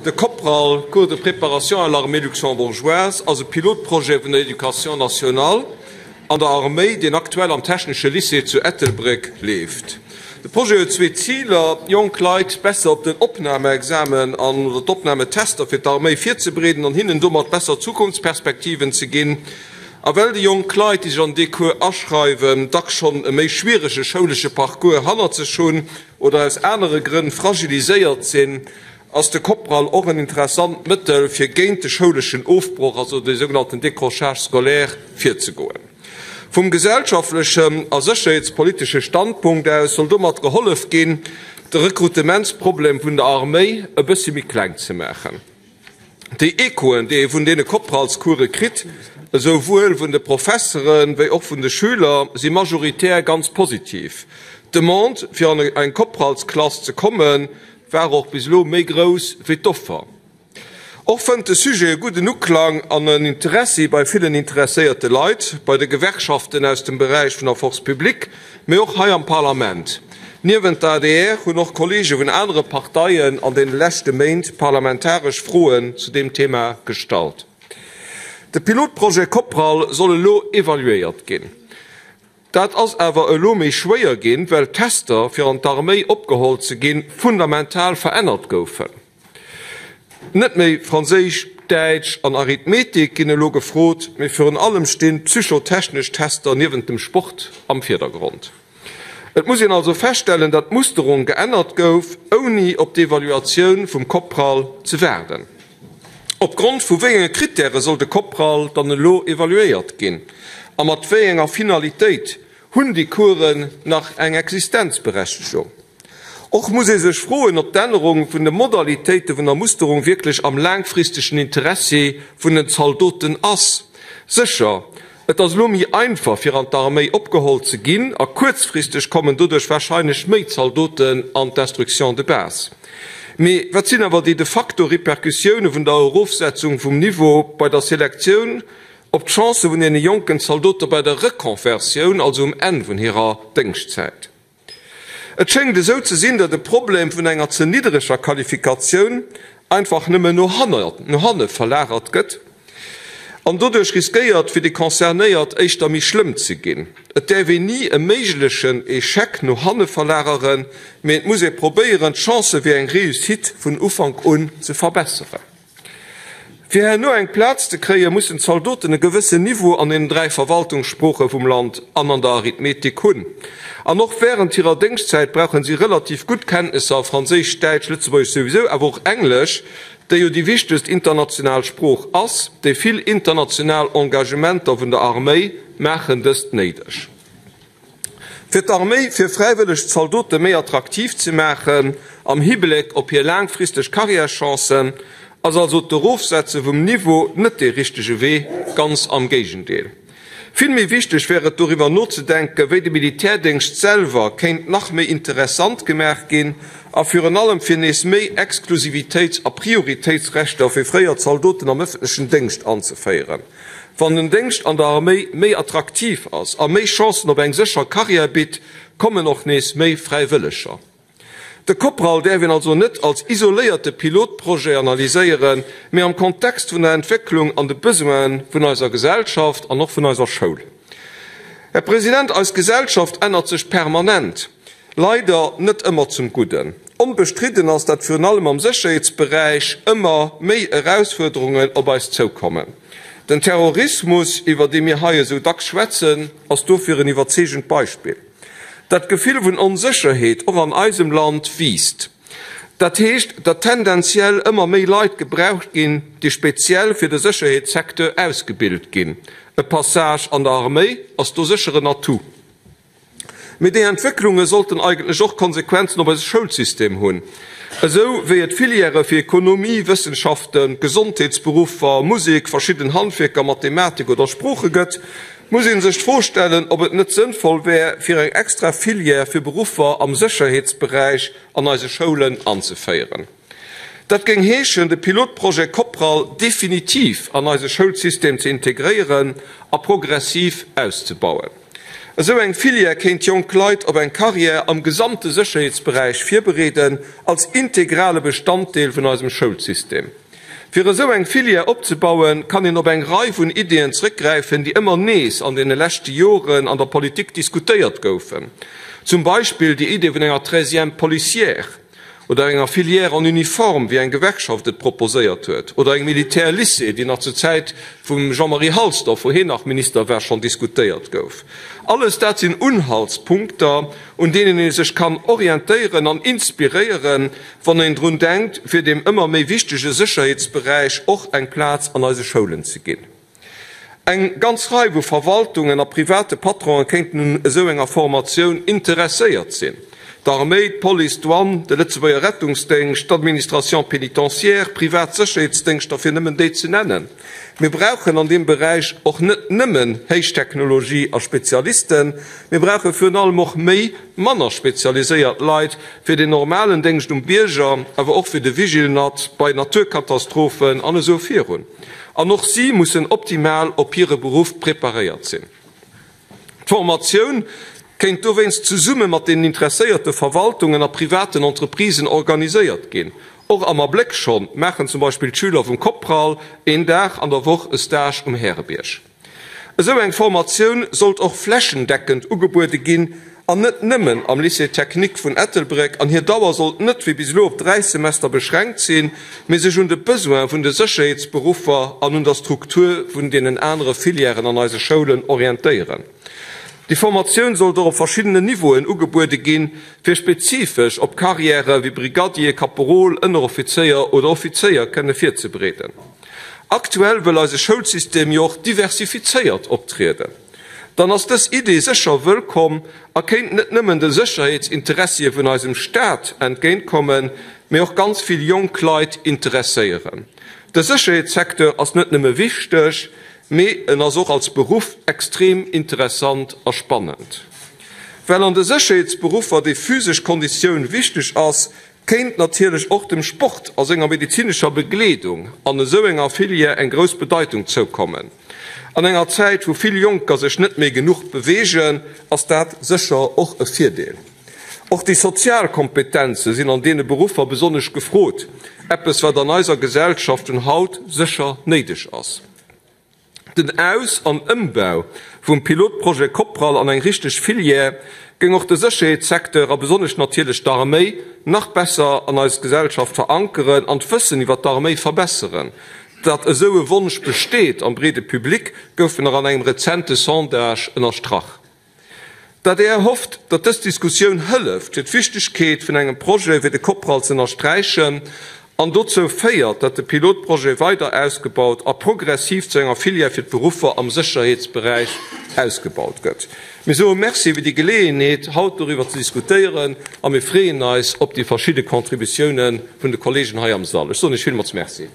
De COPRAL, Cours de préparation à l'armée luxembourgeoise, ass e Pilotprojet vun der Éducation nationale an der Arméi, deen aktuell am Technesche Lycée zu Ettelbréck leeft. De Projet huet zwee Ziler, jonk Leit besser op den Opnameexamen an oder d'Opnametester fir d'Arméi virzebereeden an hinnen domat besser Zukunftsperspektiven ze ginn. A well déi jonk Leit, déi sech an dee Cours aschreiwen, dacks schonn e méi schwierege schoulesche Parcours hannert sech hunn oder aus anere Grënn fragiliséiert sinn, ass de COPRAL och en interessant Mëttel, fir géint de schouleschen Ofbroch, also de sougenannten Décrochage scolaire, virzegoen. Vum gesellschaftlechen a sécherheetspolitesche Standpunkt aus soll domat gehollef ginn, de Rekrutementsproblem vun der Arméi e bëssi méi kleng ze maachen. Déi Echoen, déi ee vun deene Kopralscourse kritt, esou wuel vun de Professere wéi och vun de Schüler, si majoritär ganz positiv. D'Demande, fir an eng Kopralsklass ze kommen, war och bis elo méi grouss wéi d'Offer. Och fënnt de Sujet e gudden Uklang an en Interessi bei villen interesséierte Leit, bei de Gewerkschaften aus dem Beräich vun der Force publique, mee och hei am Parlament. Niewent der adr hunn och Kolleege vun anere Parteien an deene leschte Méint parlamentaresch Froen zu deem Thema gestallt. De Pilotprojet Copral soll elo evaluéiert ginn. Dat ass awer elo méi schwéier ginn, well d'Tester, fir an d'Arméi opgeholl ze ginn, fundamental verännert goufen. Net méi Franséisch, Däitsch an Arithmetik ginn elo gefrot, mee virun allem stinn psychotechnesch Tester niewent dem Sport am Virdergrond. Et muss een also feststellen, datt d'Musterung geännert gouf, ouni op d'Evaluatioun vum Copral ze waarden. Op Grond vu wéi enge Krittäre soll de Copral dann elo evaluéiert ginn a mat wéi enger Finalitéit? Hunn déi Coursen nach eng Existenzberechtegung? Och muss ee sech froen, ob d'Ännerung vun de Modalitéite vun der Musterung wierklech am laangfristegen Interessi vun den Zaldoten ass. Sécher, et ass elo méi einfach fir an d'Arméi opgeholl ze ginn a kuerzfristeg kommen doduerch warscheinlech méi Zaldoten an d'Instruction de base. Mee wat sinn awer déi de facto Repercussioune vun der Erofsetzung vum Niveau bei der Selektioun op d'Chancë vun deene jonken Zaldote bei der Reconversioun, also um Enn vun hirer Déngschtzäit? Et schéngt esou ze sinn, datt e Problem vun enger ze niddereger Qualifikatioun einfach nëmmen no hanne verlagert gëtt an doduerch riskéiert, fir déi Concernéiert éischter méi schlëmm ze ginn. Et däerf een ni e méiglechen Echec no hanne verlageren, mee et muss ee probéieren, d'Chancë fir eng Réussite vun Ufank un ze verbesseren. Fir herno eng Plaz ze kréien, mussen d'Zaldoten e gewëssen Niveau an deenen 3 Verwaltungssprooche vum Land an an der Arithmetik hunn. An och wärend hirer Déngschtzäit brauchen si relativ gutt Kenntnesser a Franséisch, Däitsch, Lëtzebuergesch souwisou, awer och Englesch, déi jo déi wichtegst international Sprooch ass. Déi vill international Engagementer vun der Arméi maachen dëst néideg. Fir d'Arméi fir fräiwëlleg Zaldote méi attraktiv ze maachen, am Hibléck op hir laangfristeg Karriärschancen, ass also d'Erofsetze vum Niveau net dee richtege Wee, ganz am Géigendeel. Vill méi wichteg wär et doriwwer nozedenken, wéi de Militärdéngscht selwer kéint nach méi interessant gemaach ginn a virun allem fir nees méi Exklusivitéits a Prioritéitsrechter fir fréier Zaldoten am ëffentlechen Déngscht anzeféieren. Wann den Déngscht an der Arméi méi attraktiv ass a méi Chancen op eng sécher Karriär bitt, kommen och nees méi Fräiwëlleger. De Copral däerf een also net als isoléierte Pilotprojet analyséieren, mee am Kontext vun der Entwécklung an de Besoine vun eiser Gesellschaft an och vun eiser Schoul. Här President, eis Gesellschaft ännert sech permanent. Leider net ëmmer zum Gudden. Onbestridden ass, datt virun allem am Sécherheetsberäich ëmmer méi Erausfuerderungen op eis zoukommen. Den Terrorismus, iwwer dee mir hei esou dacks schwätzen, ass dofir en iwwerzeegend Beispill. Dat Gefill vun Onsécherheet, och an eisem Land, wiisst. Dat heescht, datt tendenziell ëmmer méi Leit gebraucht ginn, déi speziell fir de Sécherheetssecteur ausgebilt ginn. E Passage an der Arméi ass do sécher en Atout. Mee déi Entwécklunge sollten eigentlech och Konsequenzen op eise Schoulsystem hunn. Esou wéi et Filièrë fir Ekonomie, Wëssenschaften, Gesondheetsberuffer, Musek, verschidden Handwierker, Mathematik oder Sprooche gëtt, muss ee sech d'Fro stellen, ob et net sënnvoll wär, fir eng extra Filière fir Beruffer am Sécherheetsberäich an eise Schoulen anzeféieren. Dat géing heeschen, de Pilotprojet Copral definitiv an eise Schoulsystem ze integréieren a progressiv auszebauen. Esou eng Filière kéint jonk Leit op eng Carrière am gesamte Sécherheetsberäich virbereeden, als integrale Bestanddeel vun eisem Schoulsystem. Fir esou eng Filière opzebauen, kann een op eng Rei vun Ideeën zrëckgräifen, déi ëmmer nees an deene leschte Joren an der Politik diskutéiert goufen. Zum Beispill déi Idee vun enger Treizième policière. Oder enger Filière en uniforme, wéi eng Gewerkschaft et proposéiert huet, oder engem Militärlycée, déi nach zur Zäit vum Jean-Marie Halsdorf, wou hien nach Minister war, schonn diskutéiert gouf. Alles dat sinn Unhaltspunkter, un deenen ee sech kann orientéieren an inspiréieren, wann een drun denkt, fir deem ëmmer méi wichtege Sécherheetsberäich och eng Plaz an eise Schoulen ze ginn. Eng ganz Rei vu Verwaltungen a private Patronen kéinten un esou enger Formatioun interesséiert sinn, d'Arméi, d'Police, d'Douane, de Lëtzebuerger Rettungsdéngscht, d'Administration pénitentiaire, privat Sécherheetsdéngschter, fir nëmmen déi ze nennen. Mir brauchen an deem Beräich och net nëmmen Héichtechnologie a Spezialisten, mir brauche virun allem och méi manner spezialiséiert Leit fir den normalen Déngscht um Bierger, awer och fir de Vigilnat bei Naturkatastrophen an esou virun. An och si mussen optimal op hire Beruff preparéiert sinn. D'Formatioun kéint dowéinst zesumme mat deenen interesséierte Verwaltungen a privaten Entreprisen organiséiert ginn. Och am Abléck schonn maachen zum Beispill d'Schüler vum Copral een Dag an der Woch e Stage um Härebierg. Esou eng Formatioun sollt och flächendeckend ugebuede ginn an net nëmmen am Lycée technique vun Ettelbréck, an hir Dauer sollt net wéi bis elo op 3 Semester beschränkt sinn, mee sech un de Besoin vun de Sécherheetsberuffer an un der Struktur vun deenen anere Filièren an eise Schoulen orientéieren. Déi Formatioun sollt och op verschiddenen Niveauen ugebuede ginn, fir spezifesch op Carrièrë wéi Brigadier, Kaporol, Ënneroffizéier oder Offizéier kënne virzebereeden. Aktuell wëll eise Schoulsystem jo och diversifizéiert optrieden. Dann ass dës Idee sécher wëllkomm a kéint net nëmmen de Sécherheetsinteressie vun eisem Staat entgéintkommen, mee och ganz vill jonk Leit interesséieren. De Sécherheetssecteur ass net nëmme wichteg, mee en ass och als Beruff extrem interessant a spannend. Well an de Sécherheetsberuffer déi physesch Konditioun wichteg ass, Kéint natierlech och dem Sport a senger medezinescher Begleedung an esou enger Filière eng grouss Bedeitung zoukommen. An enger Zäit, wou vill Jonker sech net méi genuch beweegen, ass dat sécher och e Virdeel. Och déi sozial Kompetenze sinn an deene Beruffer besonnesch gefrot, eppes wat an eiser Gesellschaft vun haut sécher néideg ass. Den Aus an Ëmbau vum Pilotprojet Copral an eng richteg Filière géing och de Sécherheetssecteur a besonnesch natierlech d'Arméi nach besser an eis Gesellschaft verankeren an d'Wëssen iwwer d'Arméi verbesseren. Datt esou e Wonsch besteet am breede Public, gouf nach an engem rezente Sondage ënnerstrach. D'adr hofft, datt dës Diskussioun hëlleft, fir d'Wichtegkeet vun engem Projet wéi de COPRAL z'ënnersträichen an dozou féiert, datt de Pilotprojet weider ausgebaut a progressiv zu enger Filière fir d'Beruffer am Sécherheetsberäich ausgebaut gëtt. Mir soe Merci fir déi Geleeënheet, haut doriwwer ze diskutéieren a mir freeën eis op déi verschidde Contributioune vun de Kolleegen hei am Sall. Ech soen Iech villmools Merci.